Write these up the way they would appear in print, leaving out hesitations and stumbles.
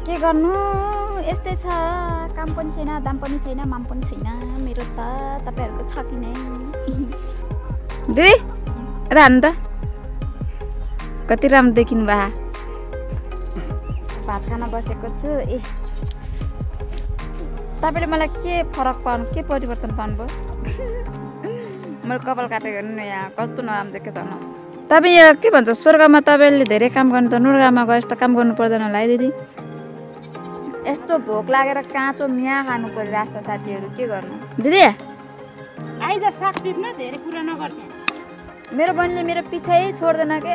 के गर्नु यस्तै छ काम पनि छैन दाम पनि छैन माम पनि छैन मेरो त तपाईहरुको छ कि नै दिदी यता हान्नु त कति राम्रो देखिनु भा भात खान बसेको छु ए तपाईले मलाई के फरक पाउनु के परिवर्तन पाउनुभयो मेरो कपाल काटेको हेर्नु न यहाँ कस्तो नराम्रो देखेछ न तपाई यहाँ के भन्छ स्वर्गमा तपाईले धेरै काम गर्नु त नरकमा गए जस्तो काम गर्नु पर्दैन होला है दिदी यस्तो भोक लागेर काँचो मिया खानु परिरहेछ साथीहरु के गर्नु दिदी आइज साग टिप्न धेरै कुरा नगर्थे मेरो बहिनीले मेरो पिछै छोड्दैन के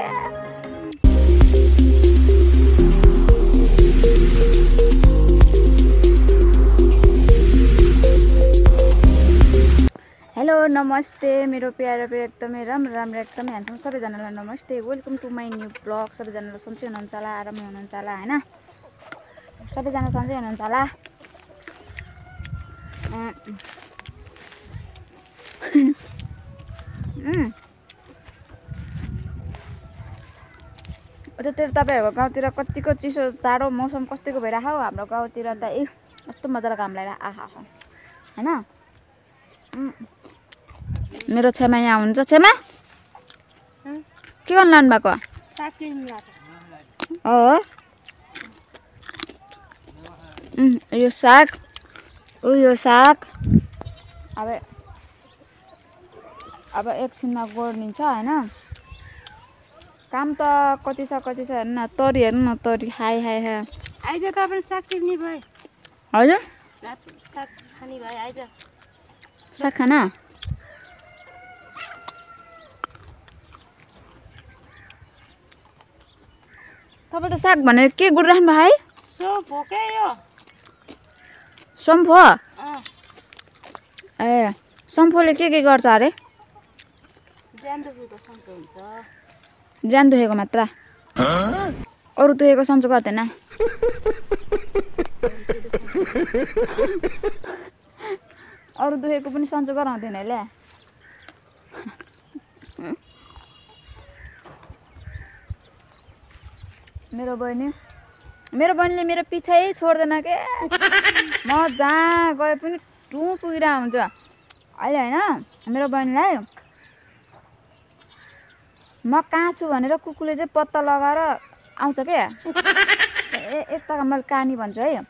हेलो नमस्ते मेरो प्यारो एकदमै राम्रो एकदमै ह्यान्डसम सबैजनालाई नमस्ते welcome to my new blog सबैजनालाई सन्चै हुनुहुन्छ होला आरामै हुनुहुन्छ होला हैन सबैजना सन्चै हुनुहुन्छ होला उतातिर तपाईहरुको गाउँतिर कतिको चिसो जाडो मौसम कतिको भइराख्यो हाम्रो गाउँतिर त ए कस्तो मजाले घाम लागेर आहा हैन मेरो छेमा यहाँ हुन्छ छेमा के गर्न लानु भएको साग टिप्न हो यो साग यो साग अब एकछिनमा गोड्निन्छ हैन काम त कति छ हेर्नु न तरी हेर्नु न तरी हाई हाई हाई आइज तपाईले साग टिप्ने भए हजुर साग खानी भए आइज साग खाना तपाईले साग भनेर के गुडिराख्नु भयो है सो भोकै यो सम्फो ए सम्फोले के गर्छ अरे ज्यान दुखेको सन्चो हुन्छ ज्यान दुखेको मात्र अरु दुखेको सन्चो गर्दैन अरु दुखेको पनि सन्चो गराउँदैन ल्या मेरो बहिनीले मेरो पिछै छोड्दैन के म जहाँ गए पनि टु पुगिरा हुन्छ अहिले हैन मेरो बहिनीलाई म कहाँ छु भनेर कुकुरले चाहिँ पत्ता लगाएर आउँछ के एकताका मैले कहानी भन्छु है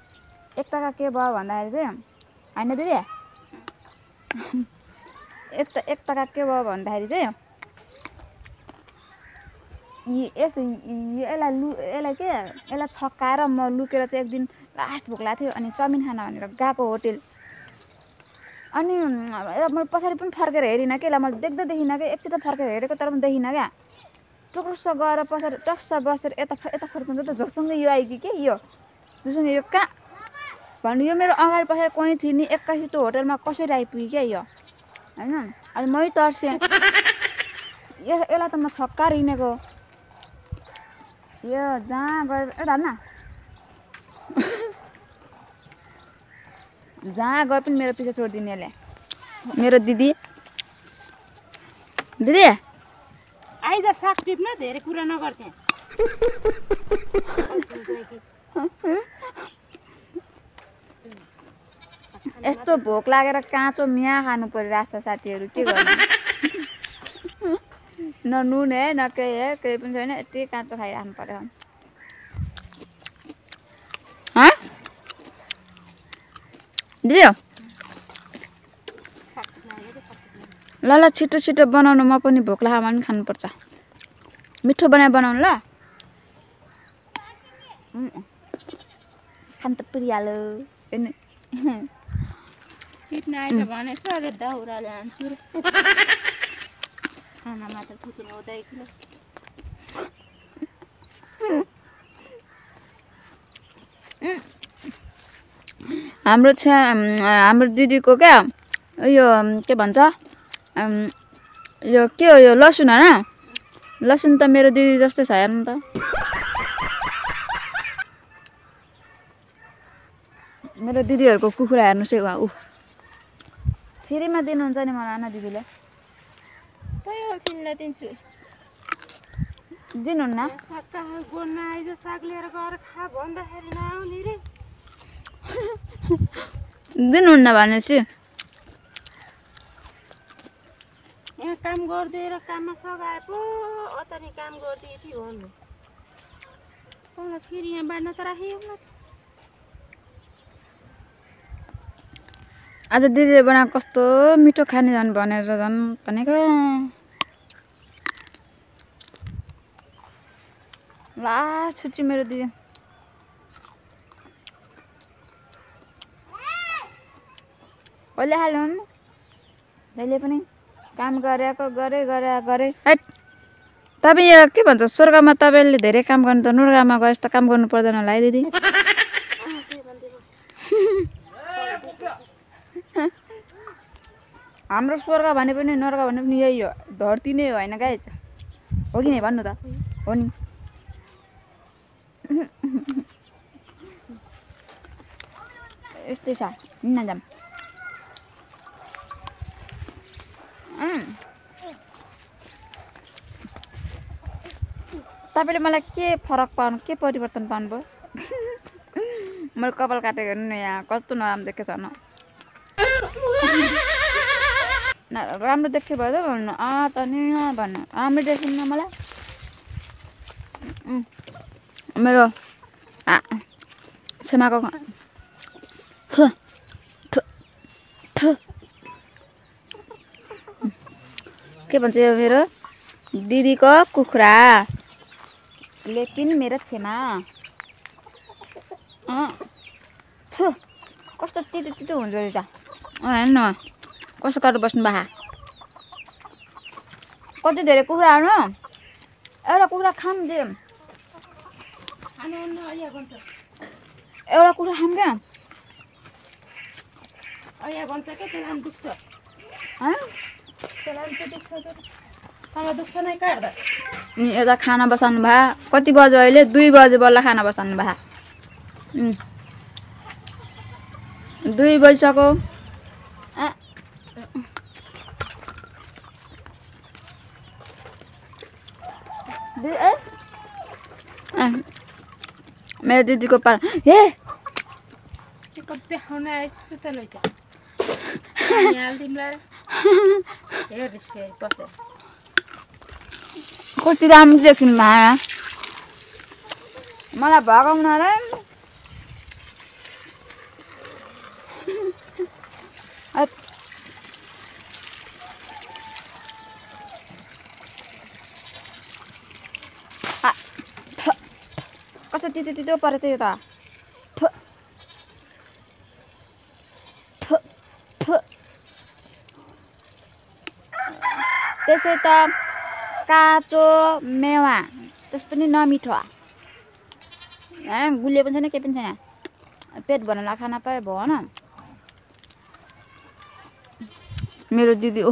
एकताका के भयो भन्दाखेरि चाहिँ हैन दिदी एकताका के भयो भन्दाखेरि चाहिँ यसलाई छक्काएर म लुकेर चाहिँ एकदिन लास्ट भोक लाग्थ्यो अनि चाउमिन खान भनेर गएको होटल अनि मैले पछाडि पनि फर्केर हेरिनँ के मैले देख्दै देखिनँ कि एकचोटि फर्केर हेरेको तर पनि देखिनँ क्या टुक्रुस गएर पछाडि टक्स बसेर यता फर्किन्छ त जोसँगै यो आयो कि यो जोसँग यो कहाँ भन्नु यो मेरो अगाडि पछाडि कोही थियो नि एक्कासी त्यो होटलमा कसरी आइपुग्यो क्या यो हैन अनि मै तर्सेँ यसलाई त म छक्का रिनेको यो जहाँ गएर यता न जहाँ गए पनि मेरो पछि छोडिदिने यसले मेरो दिदी आइज साग टिप्न धेरै कुरा नगर्थे यस्तो भोक लागेर काँचो मिया खानु परिरहेछ साथीहरु के गर्नु न नुन है न केही पनि छैन यति काँचो खाइराख्नु पर्यो दिदी ल छिटो छिटो बनाउनु म पनि भोक लाग्यो भने खानुपर्छ मिठो बनाउनु ल खान त पिरिहाल्यो टिप्न आइज भने सर दाउराले हान्छु खाना मात्र थुक्नु हुँदैन हाम्रो दिदीको क्या यो के भन्छ यो के हो यो लसुन हैन लसुन त मेरो दिदी जस्तै छ हेर्नु त मेरो दिदीहरुको कुखुरा हेर्नुस् है उ फ्रीमा दिनुहुन्छ नि मलाई आना दिदीले त्यही हो सिनले दिन्छु दिनुहुन्न साग गोड्न आइज साग लिएर गएर खा भन्दाखेरि नआउने रे दिनुहुन्न भनेपछि यहाँ काम गरिदिएर काममा सघाए पो अतनी काम गरिदिए थियो भन्नु तँलाई फेरि यहाँ बाँड्न त राखियो होला आज दिदीले बनाएको कस्तो मिठो खाने झन् भनेर झन् भनेको ला छुच्ची मेरो दिदी कहिले हाल्नु जहिले पनि काम गरेको गरे हट तपाईँ यहाँ के भन्छ स्वर्गमा तपाईँले धेरै काम गर्नु त नुर्गामा गए जस्तो काम गर्नु पर्दैन होला है दिदी हाम्रो स्वर्ग भने पनि नर्क भने पनि यही हो धरती नै हो होइन गाइज हो कि नै भन्नु त हो नि यस्तै छ हिँड्न जाम तपाईँले मलाई के फरक पाउनु के परिवर्तन पाउनुभयो मेरो कपाल काटेको हेर्नु न यहाँ कस्तो नराम्रो देखेछ न राम्रो देख्यो भयो त भन्नु त नि भन्नु राम्रो देखिन्न मलाई मेरो छेमाको के भन्छ यो मेरो दिदीको कुखुरा लेकिन मेरो छेमा कस्तो तितो तितो हुन्छ यो त हेर्नु न कस्तो गरेर बस्नु भा कति धेरै कुखुरा हो एउटा कुखुरा खाम दे एउटा कुखुरा खाम क्या यता खाना बसाल्नु भए कति बज्यो अहिले 2 बजे बल्ल खाना बसाल्नु भए 2 बजिसक्यो मेरो दिदीको पार हे देखाउन आएछ सुतल हुन्छ कति राम्रो देखिनु भएन मलाई भगाउन र कस्तो तितो तितो परेछ यो त त्यसै त काँचो मेवा त्यस पनि नमिठो गुलियो पनि छैन केही पनि छैन पेट भर्नलाई खाना पाए भयो न मेरो दिदी ओ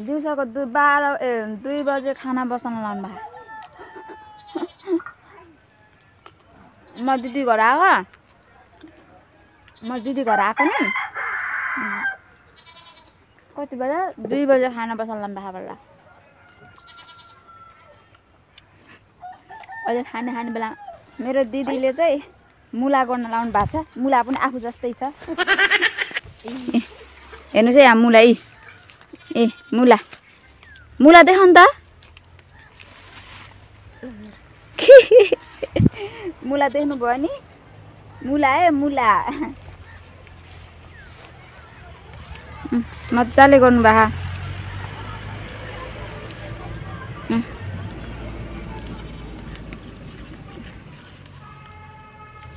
दिउँसोको 2 बजे खाना बसाउन लाउनु भयो म दिदी घर आएको नि कति बजे 2 बजे खाना बसाउन लाउनु भयो बेला अहिले खाने बेला मेरो दिदीले चाहिँ मुला गर्न लाउनु भएको छ मुला पनि आफू जस्तै छ हेर्नुहोस् है यहाँ मुला ए मुला देखाउनु त मुला देख्नु भयो नि मुला मजाले गर्नु भा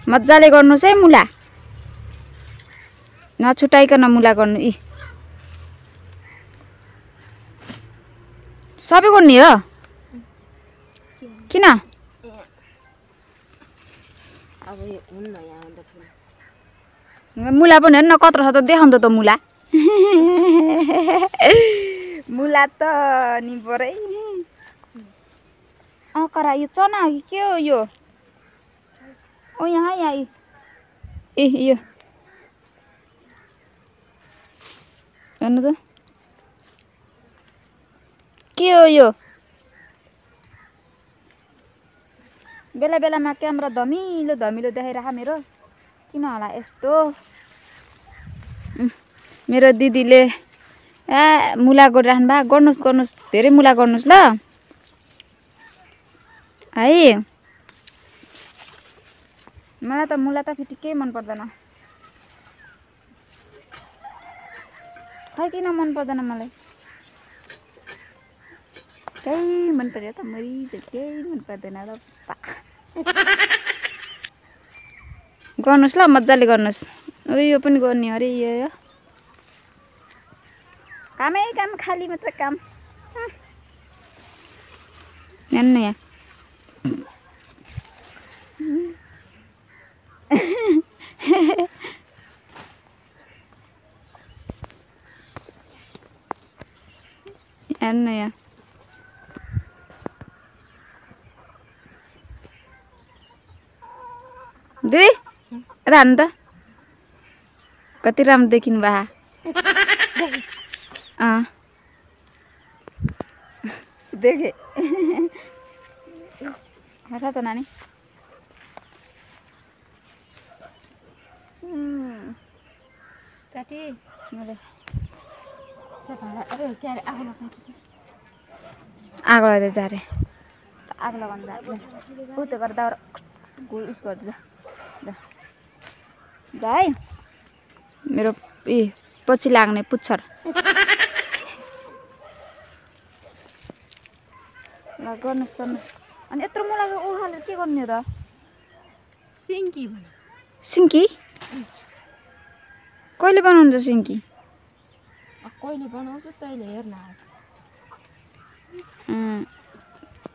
मजाले गर्नुहोस् है मुला नछुटाइकन मुला गर्नु सबै गर्ने हो किन मुला पनि हेर्नु न कत्रो छ त देखाउनु त मुला मुला त नि बरै करा यो चना के हो यो ओ यहाँ यो हेर्नु त के हो यो बेला बेलामा क्यामेरा धमिलो धमिलो देखाइराख मेरो किन होला यस्तो मेरो दिदीले मुला गरिराख्नु भा गर्नुहोस् धेरै मुला गर्नुहोस् ल है मलाई त मुला त फेरि केही मन पर्दैन खै किन मन पर्दैन मलाई केही मन पर्यो त मरि केही मन पर्दैन र गर्नुहोस् ल मजाले गर्नुहोस् यो पनि गर्ने अरे यो कामै काम खाली मात्र काम हेर्नु यहाँ हेर्नु यहाँ दिदी यता हान्नु त कति राम्रो देखिनु भा देखे हटा त नानी साथी मैले आगो लाग्दै जा रे आगो लगाउनु जा उ त्यो गर्दा उस गर्दा जा है मेरो पछि लाग्ने पुच्छर ल गर्नुहोस् अनि यत्रो मुलाको उखालेर के गर्ने त सिन्की कहिले बनाउँछ सिन्की कहिले बनाउँछु तैँले हेर्न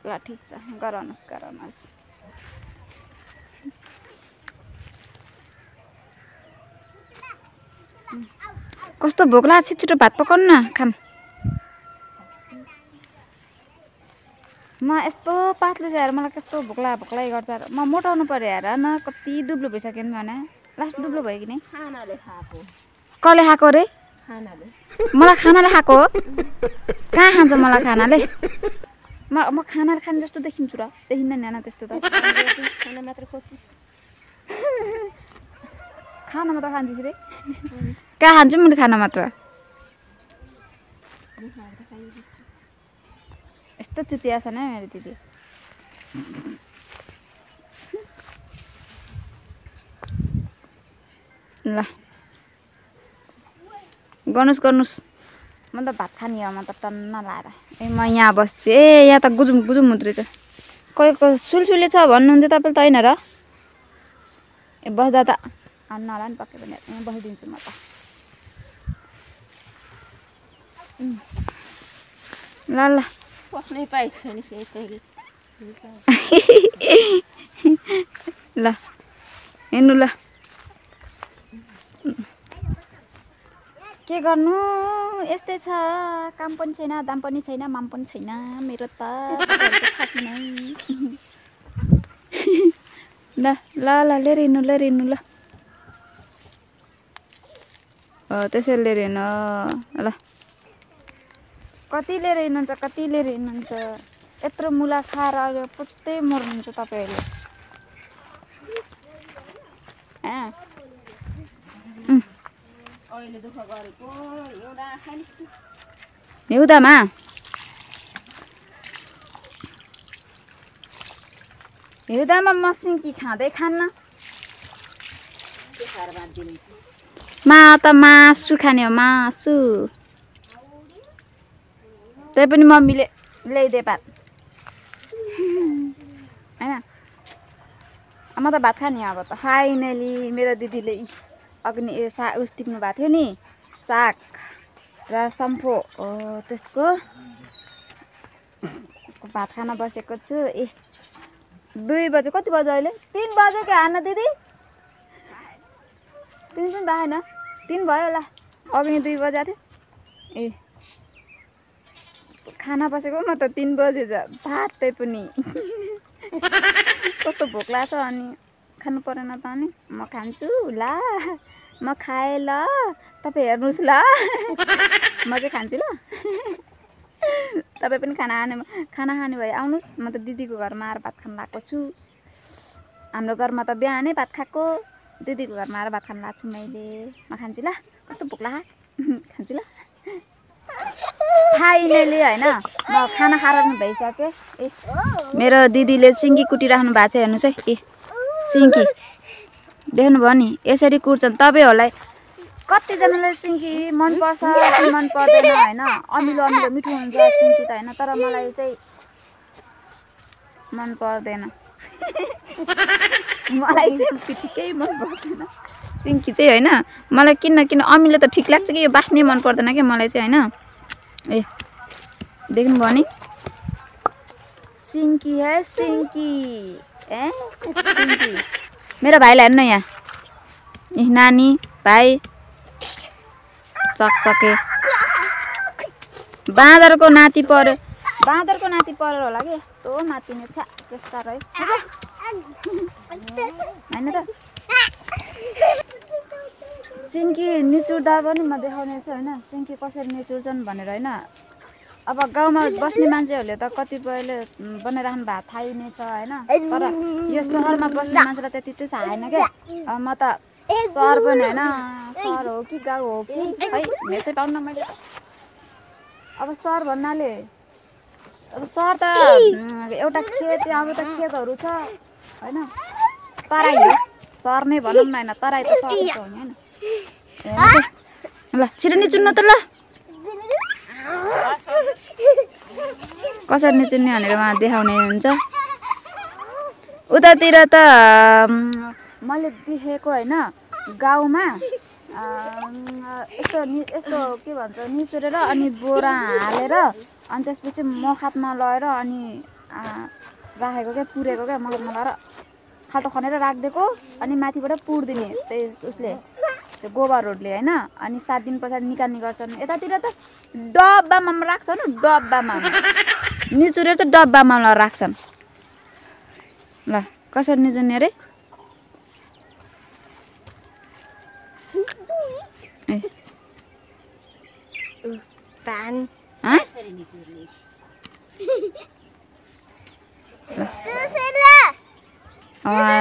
ल ठिक छ गराउनुहोस् कस्तो भोक लाग्छ छिटो भात पकाउनु न खाम म यस्तो पातलो चाहिँ मलाई कस्तो भोक गर्छ म मोटाउनु पर्यो हेर न कति दुब्लो भइसक्यो नि भने लास्ट दुब्लो भयो कि नै खानाले खाएको कसले खाएको रे खानाले मलाई खानाले खाएको हो कहाँ खान्छ मलाई खानाले म खानाले खाने जस्तो देखिन्छु र देखिन्न नि होइन त्यस्तो त खाना मात्र खोज्छु खाना मात्र खान्छु रे कहाँ खान्छु मैले खाना मात्र यस्तो चुतिया छ नि मेरो दिदी ल गर्नुहोस् म त भात खाने हो म त टन्न लाएर म यहाँ बस्छु यहाँ त गुजुम हुँदो रहेछ कोही सुलसुले छ भन्नुहुन्थ्यो तपाईँले त होइन र बस्दा त अन्न होला नि पक्कै पनि यहाँ बसिदिन्छु म त ल पस्नै पाइछ नि ल हेर्नु ल के गर्नु यस्तै छ काम पनि छैन दाम पनि छैन माम पनि छैन मेरो त छ नै ल लिएर हिँड्नु ल त्यसरी लिएर हिँड्नु ल कति लिएर हिँड्नुहुन्छ यत्रो मुला खाएर अहिले पुच्दै मर्नुहुन्छ तपाईँहरूले हिउँदामा म सिन्की खाँदै खान्न त मासु खाने हो मासु त्यही पनि मम्मीले ल्याइदिए भात होइन म त भात खाने अब त फाइनली मेरो दिदीले अग्नि उस टिप्नु भएको थियो नि साग र सम्फो त्यसको भात खान बसेको छु 2 बजे कति बज्यो अहिले 3 बज्यो के हान दिदी 3 पनि भएन 3 भयो होला अग्नि 2 बजेको थियो खाना बसेको म त 3 बजे भात त्यही पनि कस्तो भोक लाग्छ अनि खानु परेन त अनि म खान्छु ल म खाएँ ल तपाईँ हेर्नुहोस् ल म चाहिँ खान्छु ल तपाईँ पनि खाना खाने भए आउनुहोस् म त दिदीको घरमा आएर भात खान लागेको छु हाम्रो घरमा त बिहानै भात खाएको दिदीको घरमा आएर भात खान लाग्छु मैले म खान्छु ल कस्तो भोक लाग्यो खान्छु ल फाइनली होइन म खाना खाएर भइसकेँ ए मेरो दिदीले सिन्की कुटिराख्नु भएको छ हेर्नुहोस् है ए सिन्की देख्नुभयो नि यसरी कुट्छन् तपाईँहरूलाई कतिजनाले सिन्की मनपर्छ कि मन पर्दैन होइन अमिलो अमिलो मिठो हुन्छ सिन्की त होइन तर मलाई चाहिँ मन पर्दैन मलाई चाहिँ ठिकै मन पर्दैन सिन्की चाहिँ होइन मलाई किन अमिलो त ठिक लाग्छ कि यो बास्ने मन पर्दैन क्या मलाई चाहिँ होइन ए देख्नुभयो नि सिन्की है सिन्की ए सिन्की मेरो भाइलाई हेर्नु यहाँ ए नानी भाइ चकचके बाँदरको नाति पर्यो होला कि यस्तो मातिने छ त्यस्ता रहे होइन त सिन्की निचुर्दा पनि म देखाउने छु होइन सिन्की कसरी निचुर्छन् भनेर होइन अब गाउँमा बस्ने मान्छेहरूले त कतिपयले बनाइराख्नु भएको थाहै नै छ होइन तर यो सहरमा बस्ने मान्छेलाई त्यति चाहिँ थाहा छैन क्या म त सहर पनि होइन सहर हो कि गाउँ हो कि है मेसै पाउन मैले अब सहर भन्नाले अब सहर त एउटा खेत अब त खेतहरू छ होइन तराई हो सहर नै भनौँ न होइन तराई त सहर त हो नि होइन ल छिटो निचुन्नु त ल कसरी निचुन्ने भनेर उहाँ देखाउने हुन्छ उतातिर त मैले देखेको होइन गाउँमा यस्तो के भन्छ निचुरेर अनि बोरा हालेर अनि त्यसपछि मखातमा लगेर अनि राखेको क्या पुरेको क्या मखातमा लगेर खाल्टो खनेर राखिदिएको अनि माथिबाट पुर्दिने उसले त्यो गोबरहरूले होइन अनि 7 दिन पछाडि निकाल्ने गर्छन् यतातिर त डब्बामा राख्छन् डब्बामा निचुरेर त डब्बामा राख्छन् ल कसरी निचुर्ने अरे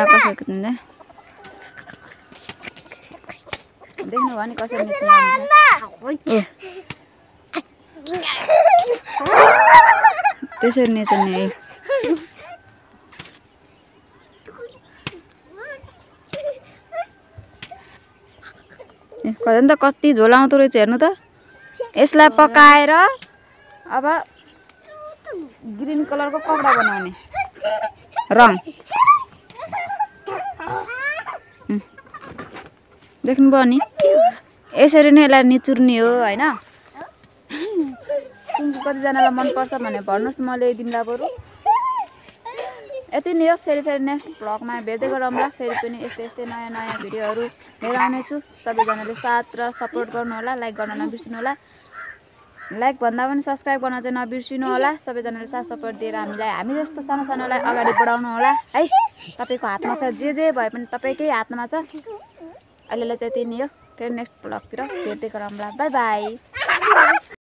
कसरी कुट्ने देख्नुभयो नि कसरी निचुर्ने त्यसरी निचुर्ने है कहिले त कति झोल आउँदो रहेछ हेर्नु त यसलाई पकाएर अब ग्रीन कलरको कपडा बनाउने रङ देख्नुभयो नि यसरी नै यसलाई निचुर्ने हो होइन कतिजनालाई मनपर्छ भने भन्नुहोस् म ल्याइदिउँला बरु यति नै हो फेरि नेक्स्ट भ्लगमा भेट्दै गरौँला फेरि पनि यस्तै नयाँ भिडियोहरू लिएर आउनेछु सबैजनाले साथ र सपोर्ट गर्नु होला लाइक गर्न नबिर्सिनु होला लाइक भन्दा पनि सब्स्क्राइब गर्न चाहिँ नबिर्सिनु होला सबैजनाले साथ सपोर्ट दिएर हामी जस्तो सानोलाई अगाडि बढाउनु होला है तपाईको हातमा छ जे भए पनि तपाईकै हातमा छ अहिलेलाई चाहिँ यति नै हो फेरि नेक्स्ट भ्लगतिर भेट्दै गरौँला बाई बाई